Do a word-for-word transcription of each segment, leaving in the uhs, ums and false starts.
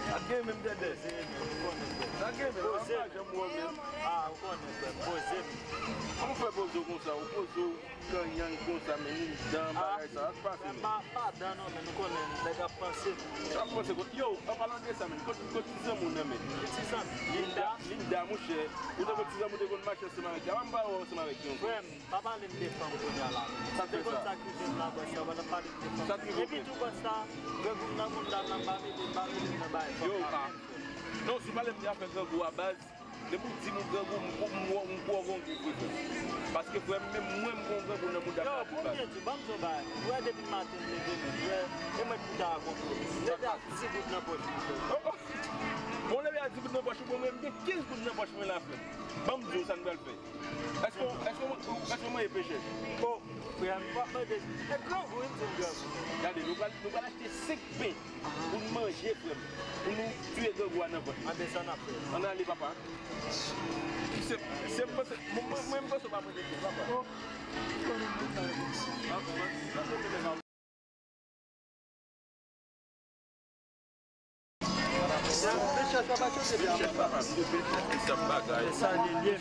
Sa gen menm dèdè, se ou konnen frè. Sa gen menm, an pa janm wè menm. Ah, ou konnen frè, poze m. Kòman w fè poze w konsa, ou poze w kanyann konsa, men ni dan bagay sa, sa k pase menm? Pa, pa dan non, men nou konnen nèg ap panse. Sa ap panse kot? Yo, an palan de sa menm, kot, kot ti zanmi w nan men? Ki ti zanmi? Linda. Linda, monchè. Ou te konn ti zanmi w te konn mache ansanm avèk li. Apa m pa wè w ansanm avèk li ankò? Frè m, pa pale m de fanm kounye a la. Sa k fè sa? Ou te konn sa k rive m la, bòs la, w pa t ap pale m de fanm. Sa k rive w frè? Epi tou bòs la, grangou m nan konn dam nan, m pa mete, m pa mete m nan bagay fanm la menm, frè m. Yo, pa. Non, si w pale m de afè grangou a baz, depi w di m ou grangou, m, m, m, m kwè w gon gou vre, frè m. Paske, frè m, menm mwen, m gon grangou nan mouda m la pi baz. Yo, bon, byen di, ban m di w yon bagay. Ou wè depi maten m leve menm, frè, e mwen ki ta konplo. M leve ak dis goud nan pòch mwen, frè. Oh, oh. Bon, leve ak dis goud nan pòch ou, bon, mwen, m gen kenz goud nan pòch mwen la, frè m. Ban m di w sa n pral fè. Èske, èske, èske w manje pechèch? Oh, frè m, w ap mande. E grangou, wi, m di m grangou. Gade, nou pral, nou pral achte senk pen pou n manje, frè m. Pou nou tiye grangou a nan vant li. Anben, sa n ap fè. Ann ale, papa. Se, se, se, mwen, mwen, mwen, m panse w pa manje pen, papa. Oh. Chèch, papa, chèch, chèch, chèch,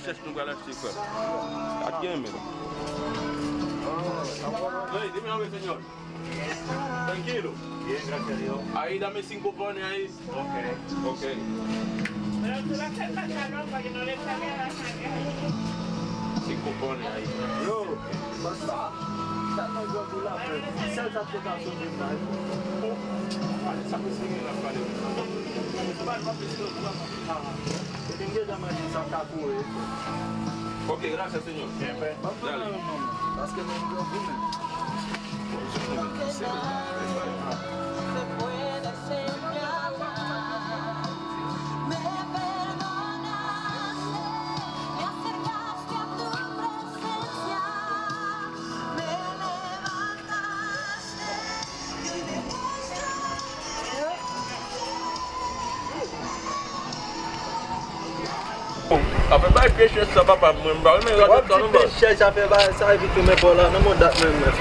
chèch, nou pral achte, frè. Pa t gen menm. Ey, dime a ver, señor. Tranquilo. Bien, gracias a Dios. Ahí dame cinco pones ahí. Ok. Ok. Cinco pones ahí. Yo, basta. Sa nan granmoun la, frè. Sèl sa te ka sove m la. Oh. Sa se la pale. Epi m deja manje sa ka kouri. Ok, gracias, señor. Dale. Paske menm grangou menm. Afè bay pechèch sa, papa, mwen, m pa renmen gade sa non, baz. Pechèch, afè bay sa, epi tou men bò la, nan mwen dat menm, mwen.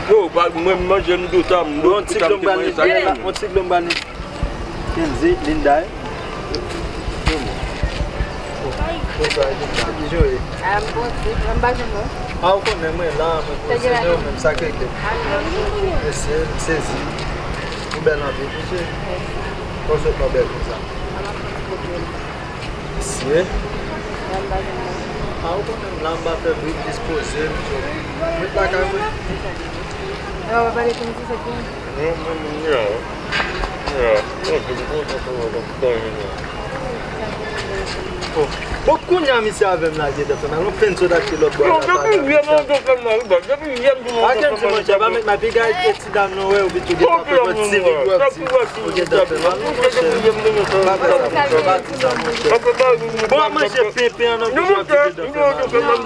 Yo, pa, mwen, m manje m doutan, m doutan, m te manje sa. On ti dlo m ba li. Kenzie, Linda, eh? Konsa, Linda. Joe. Ah, m bon, m pa janm bon. Ah, ou konnen mwen la, mwen pran se nou menm sa k regle. Mesye, m sezi. Ou bèl anpil, mesye. Kòm sot mwen bèl konsa. Mesye. Ah, ou konnen m la, m pa fè bri, dispoze m. Mwen pa ka mwen. Bon, kounye a misye avè m la, gentan fè mal. Nou fenn sot achte lòt bwa la. Depi yè m nan te fè mal, baz. Depi yè m te fè mal. Pa gen di monchè, pa met mal. Piga e ti dam nan wè, ou bitou gentan fè mal. Ti lig wè, ti gentan fè mal. Monchè, pa fè sa, monchè, pa di sa, monchè. Bon, manje penpen an nan bouch la, ti gentan fè mal.